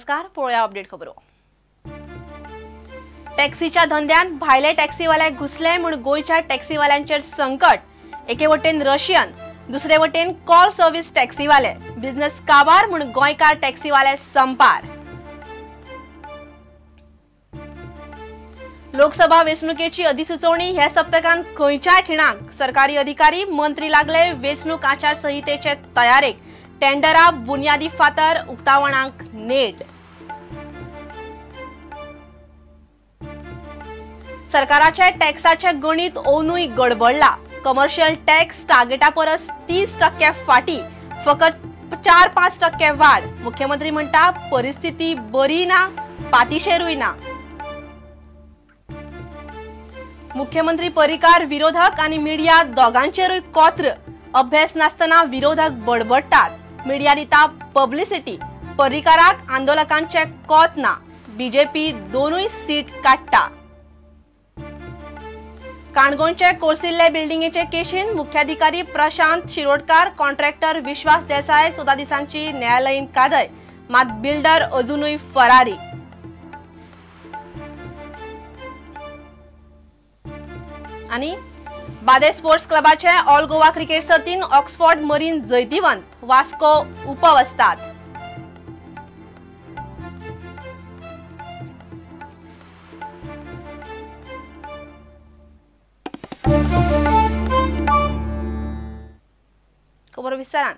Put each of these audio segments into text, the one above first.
नमस्कार, पळोवया अपडेट खबरो। टॅक्सीच्या धंद्यांत भायले टॅक्सीवाले घुसले म्हूण गोंयच्या टॅक्सीवाल्यांचेर संकट। एके वटेन रशियन, दुसरे वटेन कॉल सर्व्हिस टॅक्सीवाले, बिझनेस काबार म्हूण गोंयकार टॅक्सीवाले संपार। लोकसभा वेंचणुकेची अधिसुचोवणी ह्या सप्तकांत खंयच्याय खिणाक। सरकारी अधिकारी मंत्री लागले वेंचणूक आचारसंहितेचे तयारेक। टेंडरा बुनियादी फातर उक्तावणाक नेट। सरकाराचे टॅक्साचे गणित ओनूय गडबडला। कमर्शियल टॅक्स टार्गेटा परस 30% फाटी, फकत 4-5% वाढ। मुख्यमंत्री म्हणटा परिस्थिती बरी ना, पातिशेरूय ना। मुख्यमंत्री पर्रीकार विरोधक आनी मिडिया दोगांचेरूय कोत्र। अभ्यास नासतना विरोधक बडबडटात, मिडिया दिता पब्लिसिटी। पर्रीकाराक आंदोलकांचे कोत ना, बीजेपी दोनूय सीट काडटा। काणकोणचे कोळसिल्ले बिल्डिंगेचे केशीन मुख्याधिकारी प्रशांत शिरोडकार, कॉन्ट्रॅक्टर विश्वास देसाय 14 दिसांची न्यायालयीन कादय, मात बिल्डर अजुनूय फरारी। आनी बादे स्पोर्ट्स क्लबाचे ऑल गोवा क्रिकेट सर्तीन ऑक्सफोर्ड मरीन जैतिवंत, वास्को उपवस्तात। खबर विस्तारान।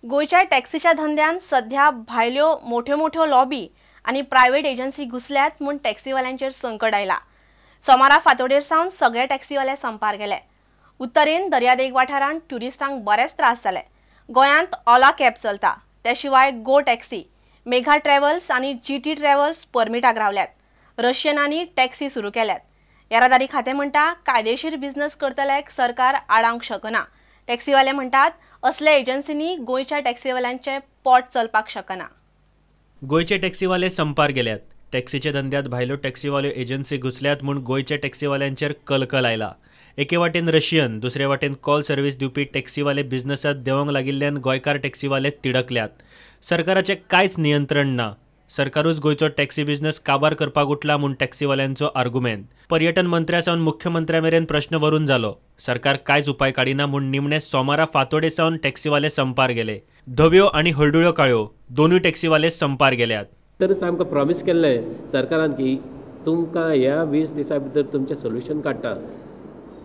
गोंयच्या टॅक्सीच्या धंद्यान सध्या भायल्यो मोठ्यो मोठ्यो लॉबी आनी प्रायव्हेट एजन्सी घुसल्यात म्हूण टॅक्सीवाल्यांचेर संकट आयला। सोमारा फांतोडेर सावन सगळे टॅक्सीवाले संपार गेले। उत्तरेन दर्यादेग वाठारांत ट्युरिस्टांक बरेच त्रास जाले। गोंयांत ओला कॅब चलता, ते शिवाय गो टॅक्सी, मेघा ट्रॅव्हल्स आनी जीटी ट्रॅव्हल्स परमिटाक रावल्यात। रशियनांनी टॅक्सी सुरू केल्यात। येरादारी खातें म्हणटा कायदेशीर बिझनेस करतल्याक सरकार आडावंक शकना। टॅक्सीवाले म्हणटात असल्या एजन्सींनी गोंयच्या टॅक्सीवाल्यांचे पोट चलपाक शकना। गोंयचे टॅक्सीवाले संपार गेल्यात। टॅक्सीच्या धंद्यात भायल्यो टॅक्सीवाल्यो एजन्सी घुसल्यात म्हूण गोंयच्या टॅक्सीवाल्यांचेर कलकल आयला। एके वाटेन रशियन, दुसरे वाटेन कॉल सर्व्हिस दिवपी टॅक्सीवाले बिझनेसात देंवंक लागिल्ल्यान गोंयकार टॅक्सीवाले तिडकल्यात। सरकाराचें कांयच नियंत्रण ना, सरकारूच गोंयचो टॅक्सी बिझनेस काबार करपाक उठला म्हूण टॅक्सीवाल्यांचो आर्गुमेंट। पर्यटन मंत्र्या सावन मुख्यमंत्र्या मेरेन प्रश्न वरून जालो। सरकार कांयच उपाय काडिना म्हूण निमणे सोमारा फांतोडे सावन टॅक्सीवाले संपार गेले। धव्यो आनी हळडुळ्यो काळ्यो दोनूय टॅक्सीवाले संपार गेल्यात। तरच आमकां प्रॉमीस केल्लें सरकारान की तुमकां ह्या 20 दिसां भितर तुमचें सोल्युशन काडटा।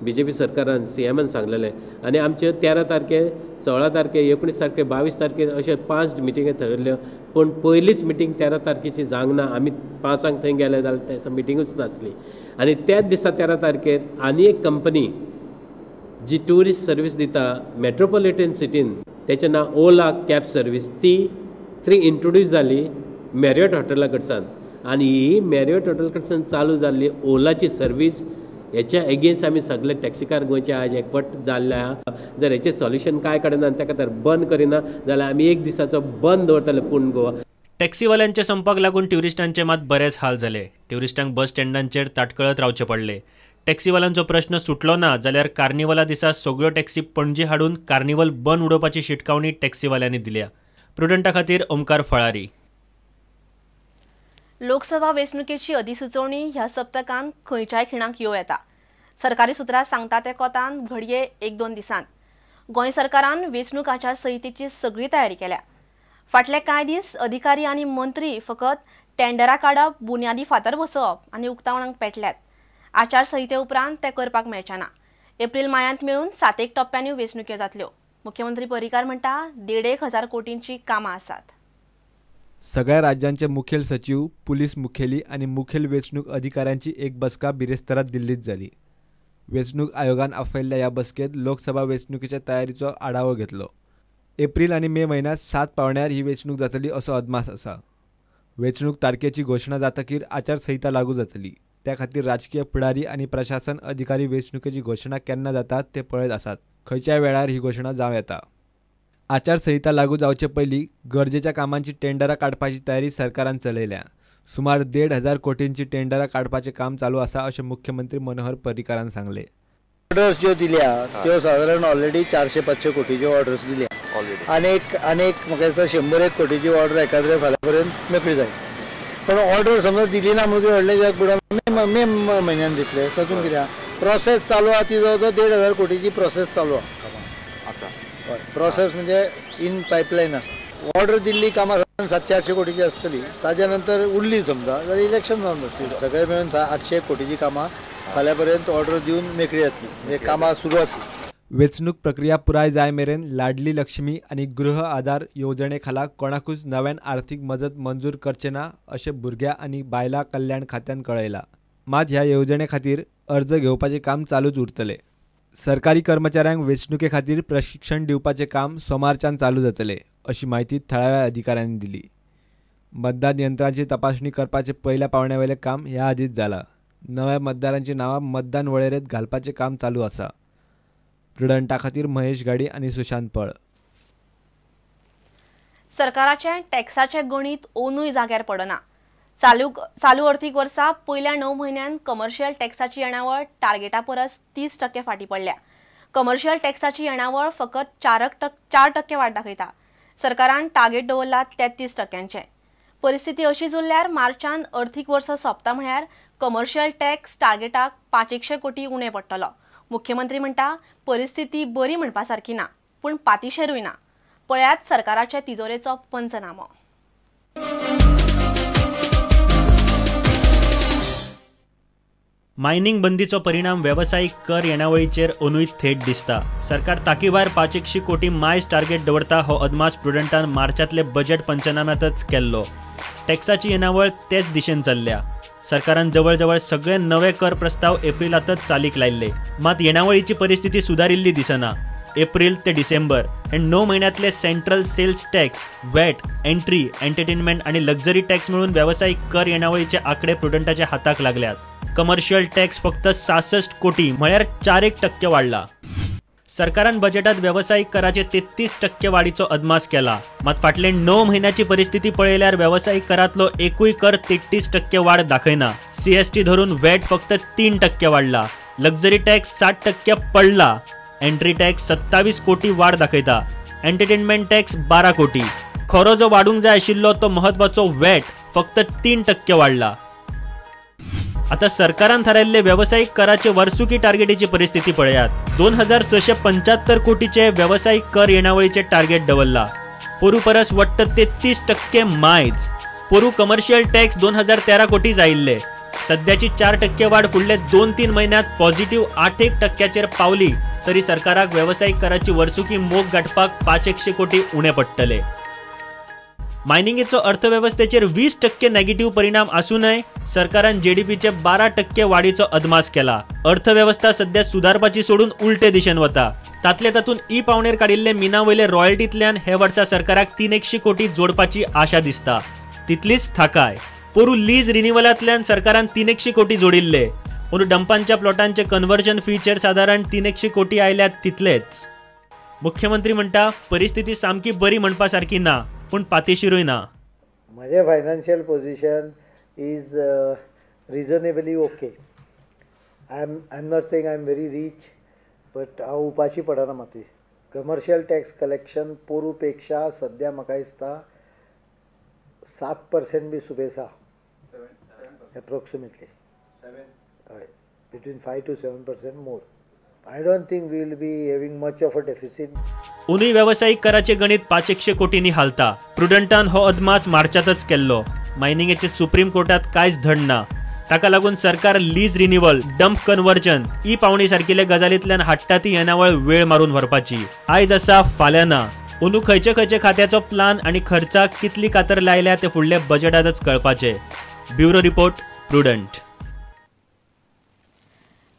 बीजेपी सरकारान सीएमान सांगलेलें आनी आमच्यो 13 तारखे, 16 तारखे, 19 तारखे, 22 तारखे अशे 5 मिटिंगे थरयल्ल्यो, पूण पयलीच मिटींग 13 तारखेची जावंक ना। आमी 5 थंय गेले जाल्यार त्या दिसा मिटिंगूच नासली आनी त्याच दिसा 13 तारखेर आनी एक कंपनी जी ट्युरिस्ट सर्वीस दिता मेट्रोपॉलिटन सिटीन, तेचें नांव ओला कॅब सर्वीस, ती थंय इंट्रोड्यूस जाली मॅरियट हॉटेला कडच्यान आनी ही मॅरियट हॉटेल कडच्यान चालू जाल्ली ओलाची सर्वीस हेच्या एगेन्स्ट आमी सगळे टॅक्सीकार गोंयचे आज एकवट जाल्ले आहा। जर हेचें सोल्युशन कांय काडना आनी ताका तर बंद करिना जाल्यार आमी एक दिसाचो बंद दवरतले पूर्ण गोवा। टॅक्सीवाल्यांच्या संपाक लागून ट्युरिस्टांचे मात बरेच हाल जाले। ट्युरिस्टांक बस स्टँडांचेर ताटकळत रावचें पडलें। टॅक्सीवाल्यांचो प्रश्न सुटलो ना जाल्यार कार्निवला दिसा सगळ्यो टॅक्सी पणजी हाडून कार्निवल बंद उडोवपाची शिटकावणी टॅक्सीवाल्यांनी दिल्या। प्रुडंटा खातीर ओमकार फळारी। लोकसभा वेंचणुकेची अधिसुचोवणी ह्या सप्तकांत खंयच्याय खिणाक येवं येता। सरकारी सुत्रां सांगता ते कोतान घडये 1-2 दिसांत। गोंय सरकारान वेंचणूक आचारसंहितेची सगळी तयारी केल्या। फाटले कांय दीस अधिकारी आनी मंत्री फकत टेंडरां काडप, बुन्यादी फातर बसोवप आनी उक्तावणाक पेटल्यात। आचारसंहिते उपरांत ते करपाक मेळचे ना। एप्रील मायांत मेळून 7 टप्प्यांनी वेंचणुक्यो जातल्यो। मुख्यमंत्री पर्रीकार म्हणटा 1,500 कोटींची कामां आसात। सगळ्या राज्यांचे मुखेल सचिव, पुलीस मुखेली आनी मुखेल वेंचणूक अधिकाऱ्यांची एक बसका बिरेस्तारा दिल्लीत जाली। वेंचणूक आयोगान आपयल्ल्या ह्या बसकेत लोकसभा वेंचणुकेच्या तयारीचो आढावो घेतलो। एप्रील आनी मे म्हयन्यांत 7 पावंड्यार ही वेंचणूक जातली असो अदमास आसा। वेंचणूक तारखेची घोशणा जातकीर आचारसंहिता लागू जातली। त्या खातीर राजकीय फुडारी आनी प्रशासन अधिकारी वेंचणुकेची घोशणा केन्ना जाता ते पळयत आसात। खंयच्याय वेळार ही घोशणा जावं येता। आचारसंहिता लागू जावचे पयलीं गरजेच्या कामांची टेंडरां काडपाची तयारी सरकारान चलयल्या। सुमार 1,500 कोटींची टेंडरां काडपाचें काम चालू आसा अशें मुख्यमंत्री मनोहर पर्रीकारान सांगलें। ऑर्डर्स ज्यो दिल्या त्यो सादारण ऑलरेडी 400-500 कोटीच्यो ऑर्डर्स दिल्या। अनेक अनेक म्हाका दिसता 101 कोटीची ऑर्डर एकाद्रे फाल्यां पर्यंत मेकळी जाय। पण ऑर्डर समजा दिली ना म्हणून व्हडलें जग बुडोवन मे म्हयन्यान दितले. तातूंत कितें आहा, प्रोसेस चालू आहा ती जवळ जवळ 1,500 कोटीची प्रोसेस चालू आहा. हय, प्रोसेस म्हणजे इन पायपलायन आसा. ऑर्डर दिल्ली कामां 700-800 कोटीची आसतली, ताज्या नंतर उरली समजा जाल्यार इलेक्शन जावन जातली. सगळे मेळून 800 कोटीची कामां फाल्यां पर्यंत ऑर्डर दिवन मेकळी जातली, म्हणजे कामां सुरू जातली. वेंचणूक प्रक्रिया पुराय जाय मेरेन लाडली लक्ष्मी आनी गृह आधार येवजणे खाला कोणाकूच नव्यान आर्थिक मजत मंजूर करचे ना अशें भुरग्यां आनी बायलां कल्याण खात्यान कळयलां. मात ह्या येवजणे खातीर अर्ज घेवपाचें काम चालूच उरतलें. सरकारी कर्मचाऱ्यांक वेंचणुके खातीर प्रशिक्षण दिवपाचें काम सोमारच्यान चालू जातलें अशी म्हायती थळाव्या अधिकाऱ्यांनी दिली. मतदान यंत्रांची तपासणी करपाचें पयल्या पावंड्यावेलें काम ह्या आदींच जालां. नव्या मतदारांची नांवां मतदान वळेरेंत घालपाचें काम चालू आसा. प्रुडंटा खातीर महेश गाडी आनी सुशांत पळ. सरकाराचें टॅक्साचें गणीत ओनूय जाग्यार पडना. चालू अर्थीक वर्सा पयल्या 9 म्हयन्यांत कमर्शियल टॅक्साची येणावळ टार्गेटा परस 30% फाटीं पडल्या. कमर्शियल टॅक्साची येणावळ फकत 4% वाड दाखयता. सरकारान टार्गेट दवरला 33%. परिस्थिती अशीच उरल्यार मार्चान अर्थीक वर्स सोंपता म्हळ्यार कमर्शियल टॅक्स टार्गेटाक 500 कोटी उणें पडटलो. मुख्यमंत्री म्हणटा परिस्थिती बरी म्हणपा सारकी ना, पूण पातिशेरूय ना. पळयात सरकाराच्या तिजोरेचो पंचनामो. मायनिंग बंदीचो परिणाम वेवसायीक कर येणावळीचेर अंदूय थेट दिसता. सरकार ताकीभायर 500 कोटी मायज टार्गेट दवरता हो अदमास प्रुडंटान मार्चांतले बजेट पंचनाम्यांतच केल्लो. टॅक्साची येणावळ तेच दिशेन चल्ल्या. सरकारान जवळजवळ सगळे नवे कर प्रस्ताव एप्रिलांतच चालीक लायिल्ले, मात येणावळीची परिस्थिती सुदारिल्ली दिसना. एप्रिल ते डिसेंबर हे 9 म्हयन्यांतले central sales tax, VAT, entry, entertainment आनी लक्झरी टॅक्स मेळून वेवसायीक कर येणावळीचे आंकडे प्रुडंटाच्या हाताक लागल्यात. कमर्शियल टॅक्स फक्त 66 कोटी म्हळ्यार 4% वाडला. सरकारान बजेटात वेवसायीक कराचे 33% वाडीचो अदमास केला, मात फाटले 9 म्हयन्याची परिस्थिती पळयल्यार वेवसायीक करांतलो एकूय कर 33% वाड दाखयना. सीएसटी धरून व्हॅट फक्त 3% वाडला, लक्झरी टॅक्स 7% पडला, एंट्री टॅक्स 27 कोटी वाड दाखयता, एंटरटेनमेंट टॅक्स 12 कोटी. खरो जो वाडूंक जाय आशिल्लो तो म्हत्वाचो व्हॅट फक्त 3% वाडला. आता सरकारान थारायल्ले वेवसायीक कराचे वर्सुकी टार्गेटीची परिस्थिती पळयात. 2675 कोटीचे वेवसायीक कर येणावळीचे टार्गेट दवरला, पोरू परस वट्ट 33% मायज. पोरू कमर्शियल टॅक्स 2013 कोटी जायिल्ले, सद्याची 4% वाड फुडले 2-3 म्हयन्यांत पॉझिटिव्ह 8% पावली तरी सरकाराक वेवसायीक कराची वर्सुकी मोख गाठपाक 500 कोटी उणे पडटले. मायनिंगेचो अर्थवेवस्थेचेर 20% नेगेटिव्ह परिणाम आसूनय सरकारान जीडीपीचे 12% वाडीचो अदमास केला. अर्थवेवस्था सध्या सुदारपाची सोडून उलटे दिशेन वता. तातले तातूंत ई पावणेर काडिल्ले मिना वयले रॉयल्टींतल्यान हे वर्सा सरकाराक 300 कोटी जोडपाची आशा दिसता. तितलीच थाकाय. पोरू लीज रिन्युअलांतल्यान सरकारान 300 कोटी जोडिल्ले, पूण डंपांच्या प्लॉटांचे कन्वर्जन फीचेर सादारण 300 कोटी आयल्यात तितलेच. मुख्यमंत्री म्हणटा परिस्थिती सामकी बरी म्हणपा सारकी ना, पूण पातेशिरूय ना. म्हजें financial position is reasonably okay. I am not saying I am very rich, but हांव उपाशी पडना. मातूय कमर्शियल टॅक्स कलेक्शन पोरू पेक्षा सद्या म्हाका दिसता 7% बी सुबेस आहा एप्रोक्सिमेटली. हय, between 5 to 7% more. I don't think we will be having much of a deficit. उन्ही वेवसायीक कराचे गणित 500 कोटींनी हालता. प्रुडंटान हो अदमास मार्चातच केल्लो. मायनिंगेचे सुप्रीम कोर्टात कांयच धड ना. ताका लागून सरकार lease renewal, dump conversion, E पावणी सारकिल्ले गजालींतल्यान हाडटा ती येणावळ वेळ मारून व्हरपाची. आयज आसा फाल्यां ना. अंदू खंयचे खंयचे खात्याचो प्लान आनी खर्चाक कितली कातर लायल्या ते फुडल्या बजेटांतच कळपाचे. Bureau report, Prudent.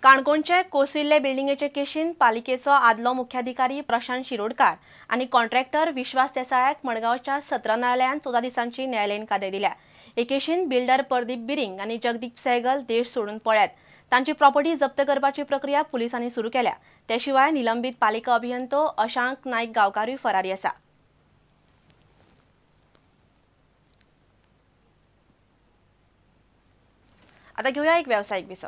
काणकोणचे कोसळिल्ले बिल्डिंगेचे केशीन पालिकेचो आदलो मुख्याधिकारी प्रशांत शिरोडकार आनी कॉन्ट्रॅक्टर विश्वास देसायाक मडगांवच्या सत्र न्यायालयान 14 दिसांची न्यायालयीन कादय दिल्या. हे केशीन बिल्डर प्रदीप बिरिंग आनी जगदीप सहगल देश सोडून पळ्ळ्यात. तांची प्रॉपर्टी जप्त करपाची प्रक्रिया पुलिसांनी सुरू केल्या. ते शिवाय निलंबीत पालिका अभियंतो अशांक नायक गांवकारूय फरारी आसा. आता घेऊया एक व्यावसायिक विसव.